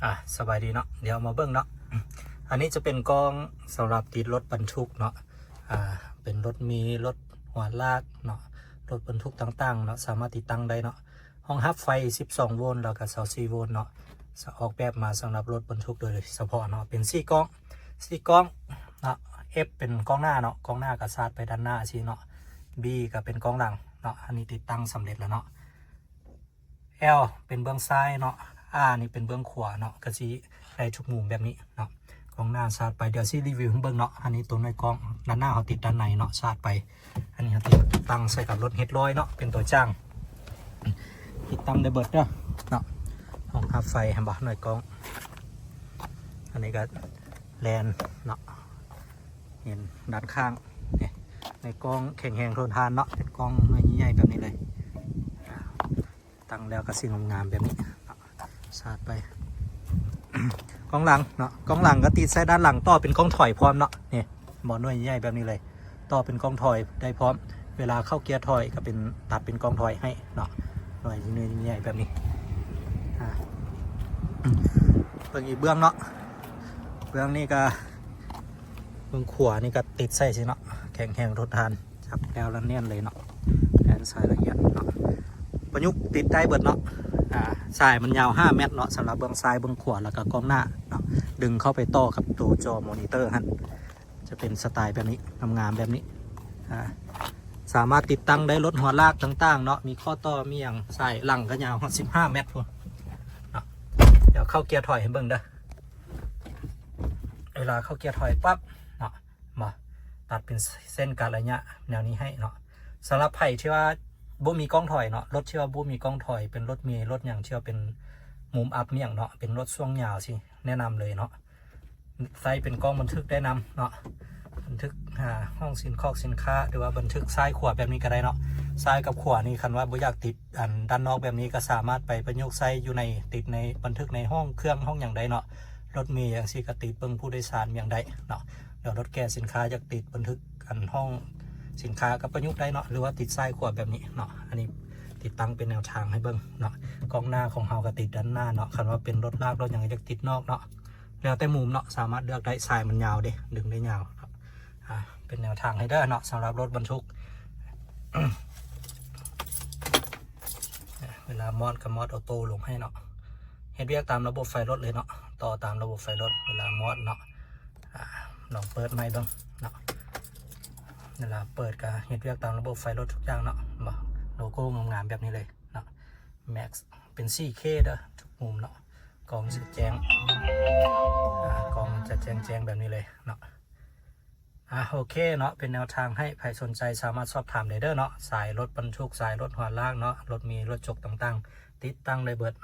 ອ່າ ສະບາຍດີເນາະ ດຽວມາເບິ່ງເນາະ ອັນນີ້ຈະເປັນກ້ອງສຳລັບຕິດລົດບັນທຸກເນາະ ອ່າ ເປັນລົດເມ ລົດຫົວລາກເນາະ ລົດບັນທຸກຕ່າງໆເນາະ ສາມາດຕິດຕັ້ງໄດ້ເນາະ ຮອງຮັບໄຟສິບສອງໂວນ ແລ້ວກໍຊາວສີ່ໂວນເນາະ ຈະອອກແບບມາສຳລັບລົດບັນທຸກໂດຍສະເພາະເນາະ ເປັນສີ່ກ້ອງ ສີ່ກ້ອງເນາະ F ເປັນກ້ອງໜ້າເນາະ ກ້ອງໜ້າກໍສາດໄປດ້ານໜ້າຊີ້ເນາະ B ກໍເປັນກ້ອງຫຼັງເນາະ ອັນນີ້ຕິດຕັ້ງສຳເລັດແລ້ວເນາະ L ເປັນເບື້ອງຊ້າຍເນາະ R ນີ້ເປັນເບື້ອງຂວາເນາະ ກໍຊິໄດ້ທຸກມຸມແບບນີ້ເນາະ ກ້ອງໜ້າສາດໄປ ດຽວຊິຣີວິວໃຫ້ເບິ່ງເນາະ ອັນນີ້ຕົວໜ່ວຍກ້ອງ ດ້ານໜ້າເຮົາຕິດດ້ານໃນເນາະ ສາດໄປ ອັນນີ້ເຮົາຕິດຕັ້ງໃສ່ກັບລົດເຮັດຮ້ອຍເນາະ ເປັນຕົວຢ່າງ ຕິດຕັ້ງໄດ້ເບິດເດີເນາະ ຮອງຮັບໄຟ ເຫັນບໍ່ ໜ່ວຍກ້ອງ ອັນນີ້ກໍແລ່ນເນາະ ເຫັນດ້ານຂ້າງ ນີ້ ໜ່ວຍກ້ອງແຂງແຮງທົນທານເນາະ ເປັນກ້ອງໜ່ວຍໃຫຍ່ໆແບບນີ້ເລີຍ ຕັ້ງແລ້ວກໍຊິງາມໆແບບນີ້ເນາະ ສາດໄປ ກ້ອງຫຼັງເນາະ ກ້ອງຫຼັງກໍຕິດໃສ່ດ້ານຫຼັງ ຕໍ່ເປັນກ້ອງຖອຍພ້ອມເນາະ ນີ້ ໝໍໜ່ວຍໃຫຍ່ແບບນີ້ເລີຍ ຕໍ່ເປັນກ້ອງຖອຍໄດ້ພ້ອມ ເວລາເຂົ້າເກຍຖອຍກໍເປັນ ຕັດເປັນກ້ອງຖອຍໃຫ້ເນາະ ໜ່ວຍ ໜ່ວຍໃຫຍ່ແບບນີ້ ອ່າ ເບິ່ງອີກເບື້ອງເນາະ ເບື້ອງນີ້ກໍ ເບື້ອງຂວານີ້ກໍຕິດໃສ່ຊີ້ເນາະ ແຂງແຮງທົນທານ ຈັບແລ້ວລະແໜ້ນເລີຍເນາະ ແໜ້ນສາຍລະອຽດເນາະ ປະຍຸກຕິດໄດ້ເບິດເນາະ ອ່າ ສາຍມັນຍາວຫ້າແມັດເນາະ ສຳລັບເບື້ອງຊ້າຍເບື້ອງຂວາ ແລ້ວກໍກ້ອງໜ້າເນາະ ດຶງເຂົ້າໄປຕໍ່ກັບຕົວຈໍມໍນິເຕີຫັ້ນ ຈະເປັນສະໄຕແບບນີ້ ງາມໆແບບນີ້ ອ່າ ສາມາດຕິດຕັ້ງໄດ້ລົດຫົວລາກຕ່າງໆເນາະ ມີຂໍ້ຕໍ່ມີຫຍັງ ສາຍຫຼັງກໍຍາວຮອດສິບຫ້າແມັດພຸ້ນເນາະ ດຽວເຂົ້າເກຍຖອຍໃຫ້ເບິ່ງເດີ ເວລາເຂົ້າເກຍຖອຍປັບເນາະ ມາຕັດເປັນເສັ້ນການໄລຍະແນວນີ້ໃຫ້ເນາະ ສຳລັບໃຜທີ່ວ່າບໍ່ມີກ້ອງຖອຍເນາະ ລົດທີ່ວ່າບໍ່ມີກ້ອງຖອຍ ເປັນລົດເມ ລົດຫຍັງທີ່ວ່າເປັນມຸມອັບມາຫຍັງເນາະ ເປັນລົດຊ່ວງຍາວຊີ້ ແນະນຳເລີຍເນາະ ໃຊ້ເປັນກ້ອງບັນທຶກໄດ້ນຳເນາະ ບັນທຶກ ອ່າ ຫ້ອງສິນຄອກສິນຄ້າ ຫຼືວ່າບັນທຶກຊ້າຍຂວາແບບນີ້ກໍໄດ້ເນາະ ຊ້າຍກັບຂວານີ້ ຄັນວ່າບໍ່ຢາກຕິດ ອັນດ້ານນອກແບບນີ້ກໍສາມາດໄປປະຍຸກໃຊ້ຢູ່ໃນ ຕິດໃນບັນທຶກໃນຫ້ອງເຄື່ອງຫ້ອງຫຍັງໄດ້ເນາະ ລົດເມຈັ່ງຊີ້ກໍຕິດເບິ່ງຜູ້ໂດຍສານຫຍັງໄດ້ເນາະ ດຽວລົດແກ່ສິນຄ້າຢາກຕິດບັນທຶກອັນຫ້ອງສິນຄ້າກໍປະຍຸກໄດ້ເນາະ ຫຼືວ່າຕິດຊ້າຍຂວາແບບນີ້ເນາະ ອັນນີ້ຕິດຕັ້ງເປັນແນວທາງໃຫ້ເບິ່ງເນາະ ກ້ອງໜ້າຂອງເຮົາກໍຕິດດ້ານໜ້າເນາະ ຄັນວ່າເປັນລົດລາກລົດຫຍັງກໍຢາກຕິດນອກເນາະ ແລ້ວແຕ່ມຸມເນາະ ສາມາດເລືອກໄດ້ ສາຍມັນຍາວເດ້ ດຶງໄດ້ຍາວເນາະ ອ່າ ເປັນແນວທາງໃຫ້ເດີເນາະ ສຳລັບລົດບັນທຸກ ເວລາມອດກໍມອດອອໂຕ້ລົງໃຫ້ເນາະ ເຮັດວຽກຕາມລະບົບໄຟລົດເລີຍເນາະ ຕໍ່ຕາມລະບົບໄຟລົດ ເວລາມອດເນາະ ອ່າ ລອງເປີດໃໝ່ເບິ່ງເນາະ ເວລາເປີດກໍເຮັດວຽກຕາມລະບົບໄຟລົດທຸກຢ່າງເນາະ ເຫັນບໍ່ ໂລໂກ້ງາມໆແບບນີ້ເລີຍເນາະ Max ເປັນ ສີ່ເຄ ເດີ ທຸກມຸມເນາະ ກ້ອງຈະແຈ້ງ ອ່າ ກ້ອງຈະແຈ້ງໆແບບນີ້ເລີຍເນາະ ອ່າ ໂອເຄເນາະ ເປັນແນວທາງໃຫ້ ໃຜສົນໃຈສາມາດສອບຖາມໄດ້ເດີເນາະ ສາຍລົດບັນທຸກ ສາຍລົດຫົວລາກເນາະ ລົດເມ ລົດຈົກຕ່າງໆ ຕິດຕັ້ງໄດ້ເບິດ